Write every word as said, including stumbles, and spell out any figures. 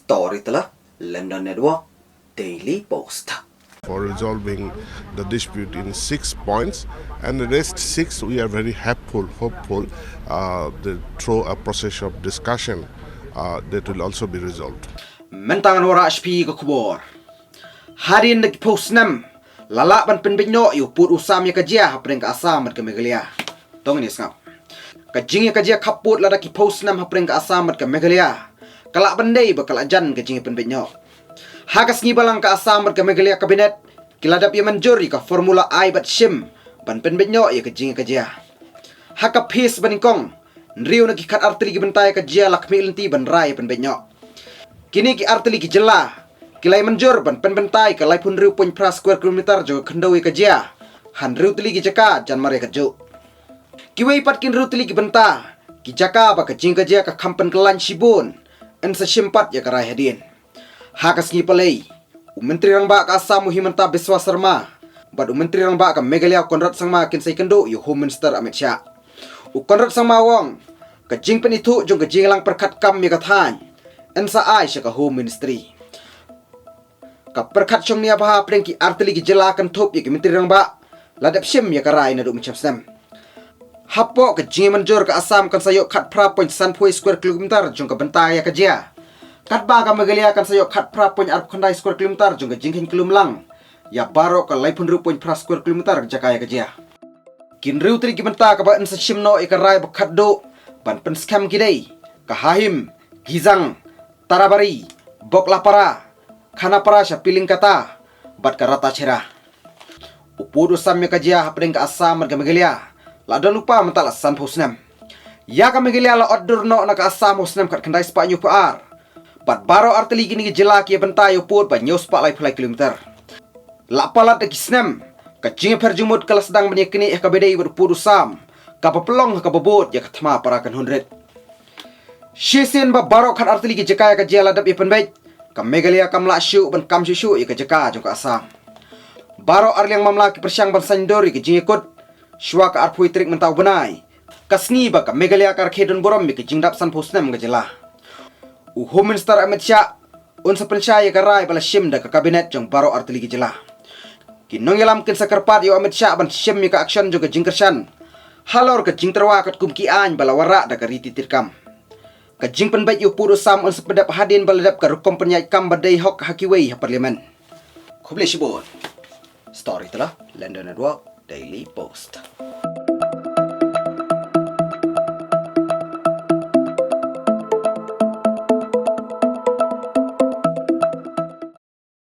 Storyteller, London Network, Daily Post. For resolving the dispute in six points, and the rest six, we are very hopeful, hopeful uh, that through a process of discussion, uh, that will also be resolved. Mynta ngan wallam ïa phi ka khubor. Hadien da ki phew snem la lah ban pynbeit noh ïa u pud u sam ïa ka jia hapdeng ka Assam bad ka Meghalaya. To ngin ïa sngap. Ka jingïakajia khappud lada ki phew snem hapdeng ka Assam bad ka Meghalaya ka lah ban dei ba ka la jan ka jingïapynbeit noh. Ha ka sngi ba lang ka Assam bad ka Meghalaya Cabinet ki la dep ïa mynjur ïa ka formula ai bad shim ban pynbeit noh ïa ka jingïakajia. Ha ka phase ba nyngkong, hynriew na ki khatar tylli ki bynta ïa ka jia la khmih lynti ban rai ïa pynbeit noh. Kine ki artylli ki jylla ki la ïa mynjur ban pynbeit ïa ka laiphew hynriew point phra square kilometer jong ka khyndew ïa ka jia ha hynriew tylli ki jaka jan mar ïa kajuh. Kiwei pat ki hynriew tylli ki bynta, ki jaka ba ka jingïakajia ka kham pynkylla shibun, yn sa shim pat ïa ka rai hadien. Ha ka sngi Palei, u Myntri Rangbah ka Assam u Himanta Biswa Sarma bad u Myntri Rangbah ka Meghalaya u Conrad Sangma kin sa ïakynduh ïa u Home Minister Amit Shah. U Conrad Sangma u ong, ka jingpynithuh jong ka jingïalang pyrkhat kam ïa ka thaiñ yn sa ai sha ka Home Ministry. Ka pyrkhat shongnia bha hapdeng ki artylli ki jylla kynthup ïa ki Myntri Rangbah la dep shim ïa ka rai naduh mynshem snem. Hapoh ka jingïamynjur ka Assam kan sa ïoh khatphra point sanphew square kilometer jong ka bynta ïa ka jia, katba ka Meghalaya kan sa ïoh khatphra point arphew khyndai square kilometer jong ka jingkheiñ kyllum lang ïa baroh ka laiphew hynriew point phra square kilometer jaka ïa ka jia. Ki hynriew tylli ki bynta kaba yn sa shim noh ïa ka rai ba khatduh ban pynskhem ki dei ka Hahim, Gizang, Tarabari, Boklapara, Khanapara sha Pilingkata bad ka Ratachera. U pud u sam ïa ka jia hapdeng ka Assam bad ka Meghalaya la don lypa mynta la sanphew snem. Ïa ka Meghalaya la ot dur noh na ka Assam ha u snem khatkhyndai spah hynñiewphew ar. Bad baroh artylli kine ki jylla ki ïa bynta ïa u pud ba hynñiew spah laiphew lai kilometer. La palat da ki snem, ka jingïapher jingmut ka la sdang ban ïaknieh ha kaba ïadei bad u pud u sam, kaba pynlong ha kaba bud ïa ka thma para kynhun rit. Shisien ba baroh khatar tylli ki jaka ïa ka jia la dep ïa pynbeit, ka Meghalaya kam lah shuh ban kam shuh shuh ïa ka jaka jong ka Assam. Baroh arliang mamla ki pyrshang ban saiñdur ïa ka jingïakut shuwa ka arphew tarik mynta u bnai, ka sngi ba ka Meghalaya ka rakhe don burom ïa ka jingdap sanphew snem ka jylla. U Home Minister Amit Shah un sa pynshai ïa ka rai ba la shim da ka Cabinet jong baroh artylli ki jylla. Ki nongïalam kin sa kyrpad ïa u Amit Shah ban shim ïa ka action jong ka jingkyrshan halor ka jingtyrwa katkum ki aiñ ba la wanrah da ka riti treikam. Ka jingpynbeit ïa u pud u sam un sa pyndep hadien ba la dep ka rukom pynïaid kam ba dei hok ha kiwei ha Parliament. Khublei shibun. Storyteller, London Network, Daily Post.